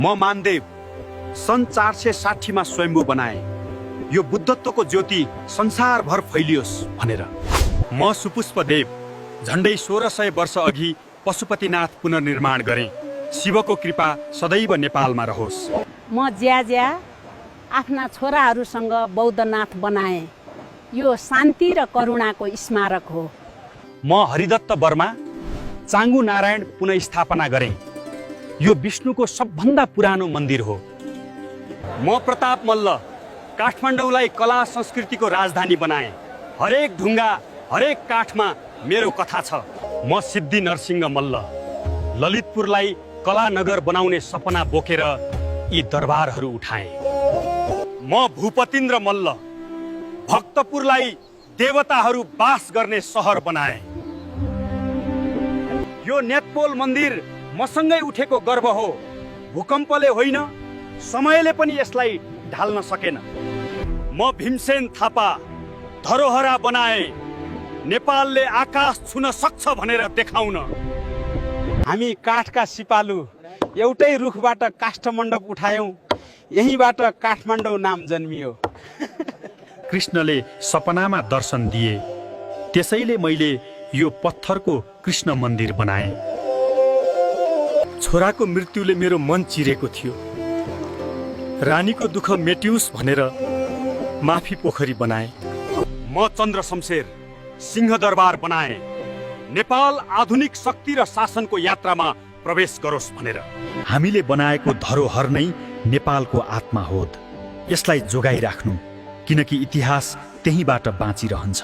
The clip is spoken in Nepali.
म मानदेव सन् 460 मा स्वयम्भू बनाए यो बुद्धत्वको ज्योति संसारभर फैलियोस् भनेर। म सुपुष्पदेव झण्डै 1600 वर्ष अघि पशुपतिनाथ पुनर्निर्माण गरे। शिवको कृपा सदैव नेपालमा रहोस्। म ज्याज्या आफ्ना छोराहरूसँग बौद्धनाथ बनाए। यो शान्ति र करुणाको स्मारक हो। म हरिदत्त वर्मा चाङ्गु नारायण पुनःस्थापना गरे। यो विष्णुको सबभन्दा पुरानो मन्दिर हो। म प्रताप मल्ल काठमाडौँलाई कला संस्कृतिको राजधानी बनाए। हरेक ढुङ्गा हरेक काठमा मेरो कथा छ। म सिद्धि नरसिंह मल्ल ललितपुरलाई कला नगर बनाउने सपना बोकेर यी दरबारहरू उठाए। म भूपतिन्द्र मल्ल भक्तपुरलाई देवताहरू बास गर्ने सहर बनाए। यो नेतपोल मन्दिर मसँगै उठेको गर्व हो। भूकम्पले होइन, समयले पनि यसलाई ढाल्न सकेन। म भीमसेन थापा धरोहरा बनाए। नेपालले आकाश छुन सक्छ भनेर देखाउन। हामी काठका सिपालु एउटै रुखबाट काष्ठमण्डप उठायौं। यहीँबाट काठमाडौँ नाम जन्मियो। कृष्णले सपनामा दर्शन दिए, त्यसैले मैले यो पत्थरको कृष्ण मन्दिर बनाए। छोराको मृत्युले मेरो मन चिरेको थियो। रानीको दुःख मेटियोस् भनेर माफी पोखरी बनाए। म चन्द्र शमशेर सिंहदरबार बनाए। नेपाल आधुनिक शक्ति र शासनको यात्रामा प्रवेश गरोस् भनेर। हामीले बनाएको धरोहर नै नेपालको आत्मा हो। यसलाई जोगाइराख्नु, किनकि इतिहास त्यहीबाट बाँचिरहन्छ।